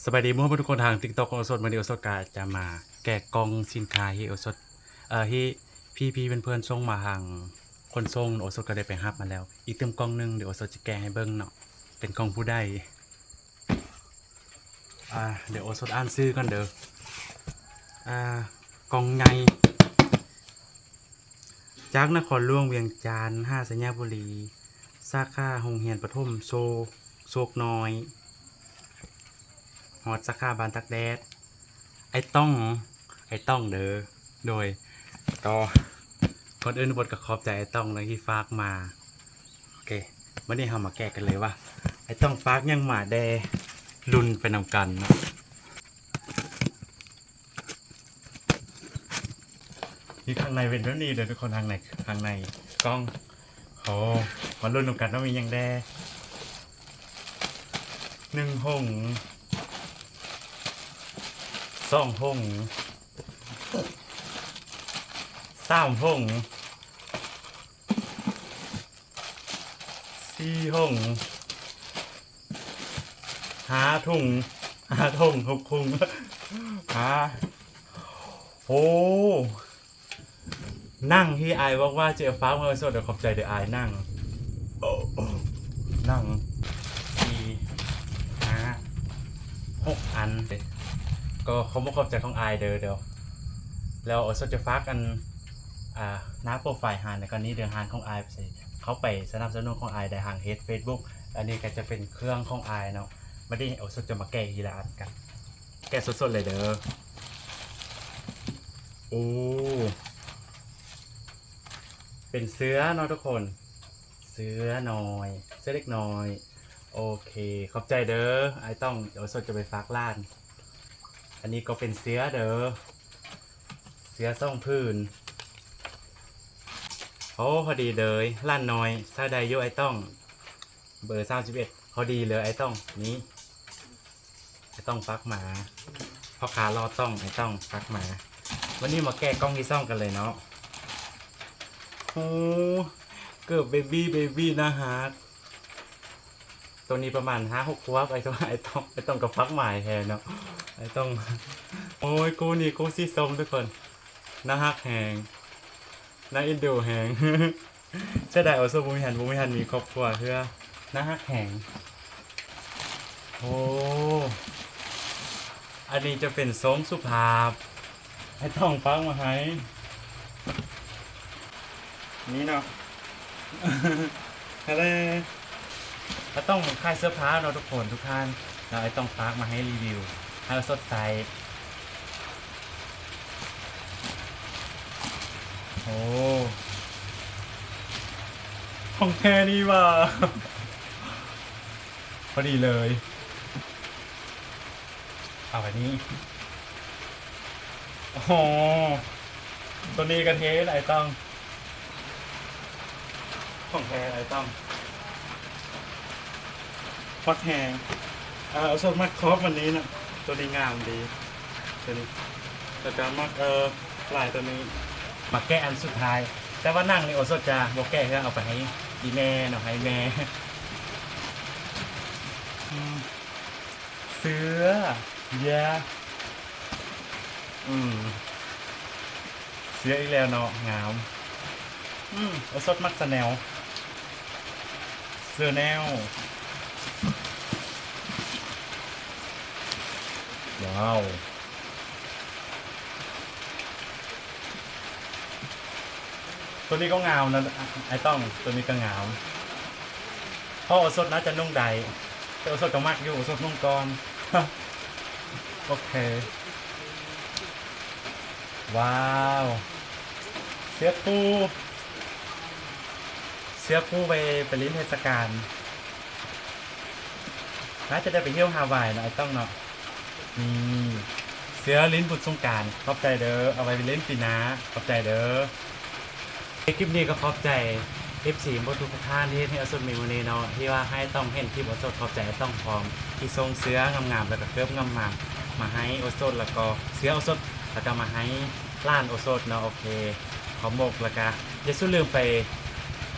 ສະບາຍດີໝູ່ເພື່ອນທຸກຄົນທາງຕິກຕັອກຂອງໂອສົດ. ມື້ນີ້ໂອສົດກະຈະມາແກະກ່ອງສິນຄ້າທີ່ໂອສົດ ເອີ ທີ່ພີ່ໆເພື່ອນໆສົ່ງມາທາງຂົນສົ່ງ. ໂອສົດກະໄດ້ໄປຮັບມາແລ້ວ ອີກຕື່ມກ່ອງໜຶ່ງ. ດຽວໂອສົດຈະແກະໃຫ້ເບິ່ງເນາະ ເປັນຂອງຜູ້ໃດ. ອ່າ ດຽວໂອສົດອ່ານຊື່ກ່ອນເດີ. ອ່າ ກ່ອງໃຫຍ່ ຈາກນະຄອນຫຼວງວຽງຈັນຫາໄຊຍະບູລີ ສາຂາໂຮງຮຽນປະຖົມໂຊກ ໂຊກນ້ອຍ ຮອດສາຂາບ້ານຕາກແດດ. ອ້າຍຕ້ອງ ອ້າຍຕ້ອງເດີ. ໂດຍ ກໍກ່ອນອື່ນໝົດກໍຂອບໃຈອ້າຍຕ້ອງເດີທີ່ຝາກມາ. ໂອເຄ ມື້ນີ້ເຮົາມາແກະກັນເລີຍວ່າ ອ້າຍຕ້ອງຝາກຫຍັງມາແດ່ ລຸ້ນໄປນຳກັນເນາະ. ນີ້ຂ້າງໃນເປັນແບບນີ້ເດີທຸກຄົນ. ຂ້າງໃນ ຂ້າງໃນກ່ອງ ໂອ້ ມາລຸ້ນນຳກັນວ່າມີຫຍັງແດ່. ໜຶ່ງຖົງ ສອງຖົງ ສາມຖົງ ສີ່ຖົງ ຫ້າຖົງ ຫ້າຖົງ ຫົກຖົງ ຫ້າ ໂອ້ ໜັງທີ່ອ້າຍບອກວ່າຈະຝາກມາໃຫ້ໂອສົດ. ຂອບໃຈເດີອ້າຍ. ໜັງ ໜັງ ສີ່ ຫ້າ ຫົກອັນ. ກໍຂອບອົກຂອບໃຈຂອງອ້າຍເດີ. ແລ້ວໂອສົດຈະຝາກອັນ ອ່າ ໜ້າໂປຣໄຟລ໌ຮ້ານໃນກອນນີ້ເດີ ຮ້ານຂອງອ້າຍ ເຂົ້າໄປສະໜັບສະໜູນຂອງອ້າຍໄດ້ທາງເພຈເຟສບຸກ. ອັນນີ້ກໍຈະເປັນເຄື່ອງຂອງອ້າຍເນາະ. ບັດນີ້ໂອສົດຈະມາແກະທີລະອັນກັນ ແກະສົດໆເລີຍເດີ. ໂອ້ ເປັນເສື້ອເນາະທຸກຄົນ ເສື້ອນ້ອຍ ເສື້ອເດັກນ້ອຍ. ໂອເຄ ຂອບໃຈເດີອ້າຍຕ້ອງ. ໂອສົດຈະໄປຝາກຫຼານ. ອັນນີ້ກໍເປັນເສື້ອເດີ ເສື້ອສອງຜືນ. ໂອ້ ພໍດີເລີຍ ຫຼານນ້ອຍໃສ່ໄດ້ຢູ່ອ້າຍຕ້ອງ. ເບີສາມສິບເອັດ ພໍດີເລີຍອ້າຍຕ້ອງ. ນີ້ ໄອ້ຕ້ອງຝາກມາ ພໍ່ຄ້າຫຼໍ່ຕ້ອງ ໄອ້ຕ້ອງຝາກມາ. ວັນນີ້ມາແກະກ່ອງທີສອງກັນເລີຍເນາະ. ໂອ້ ເກີບເບບີ້ ເບບີ້ ໜ້າຮັກ. ໂຕນີ້ປະມານຫ້າຫົກຂວບ. ໄອ້ຕ້ອງ ໄອ້ຕ້ອງ ໄອ້ຕ້ອງກໍຝາກມາໃຫ້ແທ້ເນາະ ໄອ້ຕ້ອງ. ໂອ້ຍ ຄູ່ນີ້ ຄູ່ສີສົ້ມທຸກຄົນ ໜ້າຮັກແຮງ ໜ້າເອັນດູແຮງ. ເສຍດາຍໂອສົດບໍ່ມີຫັ້ນ ບໍ່ມີຫັ້ນມີຄອບຄົວເທື່ອ. ໜ້າຮັກແຮງ. ໂອ້ ອັນນີ້ຈະເປັນຊົງສຸພາບ ໄອ້ຕ້ອງຝາກມາໃຫ້. ນີ້ເນາະ ຮາເລ ໄອ້ຕ້ອງຂາຍເສື້ອຜ້າເນາະທຸກຄົນທຸກທ່ານ. ແລ້ວໄອ້ຕ້ອງຝາກມາໃຫ້ຣີວິວ ໃຫ້ໂອສົດໃສ່. ໂອ້ ຂອງແທ້ນີ້ຫວ່າ ພໍດີເລີຍ. ເອົາອັນນີ້. ໂອ້ໂຫ ໂຕນີ້ກະເທ່ນະໄອ້ຕ້ອງ. ຂອງແທ້ໄອ້ຕ້ອງ ມັກແຮງ. ເອີ ໂອສົດມັກຂອບມັນນີ້ນະ ໂຕນີ້ງາມດີ ໂຕນີ້. ແລ້ວກະມັກ ເອີ ລາຍໂຕນີ້. ມາແກະອັນສຸດທ້າຍ ແຕ່ວ່າໜັງນີ້ໂອສົດຈະບໍ່ແກະເທື່ອ ເອົາໄປໃຫ້ອີ່ແມ່ເນາະ ໃຫ້ແມ່. ອືມ ເສື້ອ ເຢ ອືມ ເສື້ອອີກແລ້ວເນາະ ງາມ. ອືມ ໂອສົດມັກຊາແນວ ຊາແນວ. ວ້າວ ໂຕນີ້ກໍງາມນະໄອ້ຕ້ອງ ໂຕນີ້ກໍງາມ. ເພາະໂອສົດໜ້າຈະນຸ່ງໄດ້ ແຕ່ໂອສົດກໍມັກຢູ່ ໂອສົດນຸ່ງກ່ອນ. ໂອເຄ ວ້າວ ເສື້ອຄູ່ ເສື້ອຄູ່ໄປ ໄປຫຼິ້ນເທດສະການ. ໜ້າຈະໄດ້ໄປທ່ຽວຮາວາຍເນາະ ໄອ້ຕ້ອງເນາະ. ນີ້ ເສື້ອຫຼິ້ນບຸນສົງການ ຂອບໃຈເດີ ເອົາໄວ້ຫຼິ້ນປີໜ້າ ຂອບໃຈເດີ. ໃນຄລິບນີ້ກໍຂອບໃຈເອັຟຊີໝົດທຸກໆທ່ານທີ່ເຮັດໃຫ້ໂອສົດມີມື້ນີ້ເນາະ ທີ່ວ່າໃຫ້ຕ້ອງເຫັນຄລິບໂອສົດ. ຂອບໃຈອ້າຍຕ້ອງພ້ອມທີ່ສົ່ງເສື້ອງາມໆ ແລ້ວກໍເກີບງາມໆ ມາໃຫ້ໂອສົດ ແລ້ວກໍເສື້ອໂອສົດ ແລ້ວກໍມາໃຫ້ຫຼານໂອສົດເນາະ. ໂອເຄ ຂໍໝົກ ແລ້ວກະຢ່າສູ່ລືມໄປ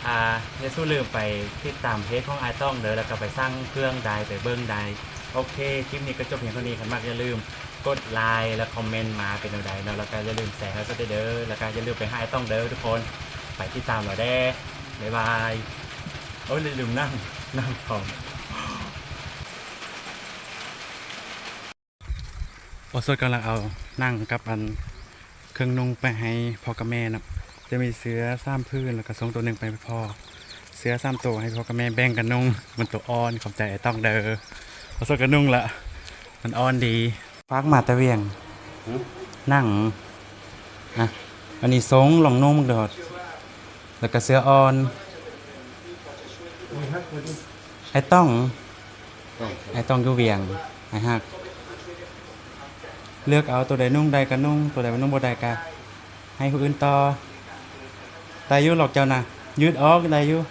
ອ່າ ຢ່າສູ່ລືມໄປຕິດຕາມເພຈຂອງອ້າຍຕ້ອງເດີ ແລ້ວກໍໄປສັ່ງເຄື່ອງໄດ້ ໄປເບິ່ງໄດ້. ໂອເຄ ຄລິບນີ້ກໍຈົບພຽງເທົ່ານີ້. ຄັນມັກຢ່າລືມກົດໄລ ແລະ ຄອມເມັນມາເປັນແນວໃດເນາະ ແລ້ວກໍຢ່າລືມແຊໃຫ້ເຮົາເດີ ແລ້ວກໍຢ່າລືມໄປຫາອ້າຍຕ້ອງເດີທຸກຄົນ. ໄປຕິດຕາມເຮົາແດ່. ບາຍບາຍ. ໂອ້ຍ ລືມໜັງ ໜັງຂອງ ໂອສົດກຳລັງເອົາໜັງກັບອັນເຄື່ອງນຸ່ງໄປໃຫ້ພໍ່ກັບແມ່ເນາະ. ຈະມີເສື້ອສາມຜືນ ແລ້ວກໍສົ່ງໂຕໜຶ່ງໄປໃຫ້ພໍ່. ເສື້ອສາມໂຕໃຫ້ພໍ່ກັບແມ່ແບ່ງກັນນຸ່ງ. ມັນໂຕອ່ອນ. ຂອບໃຈອ້າຍຕ້ອງເດີ. ໂອສົດກໍນຸ່ງລະ ມັນອ່ອນດີ. ຝາກມາແຕ່ວຽງ. ຫື? ໜັງ. ອ່ະ ອັນນີ້ສົ່ງ ລອງນຸ່ງເບິ່ງເດີ. ແລ້ວກໍເສື້ອອ່ອນ. ອ້າຍຕ້ອງ ອ້າຍຕ້ອງຢູ່ວຽງ ອ້າຍຮັກ. ເລືອກເອົາ ໂຕໃດນຸ່ງໄດ້ກໍນຸ່ງ, ໂຕໃດມັນນຸ່ງບໍ່ໄດ້ກໍໃຫ້ຜູ້ອື່ນຕໍ່. ໄດ້ຢູ່ດອກເຈົ້ານະ ຍືດອອກໄດ້ຢູ່.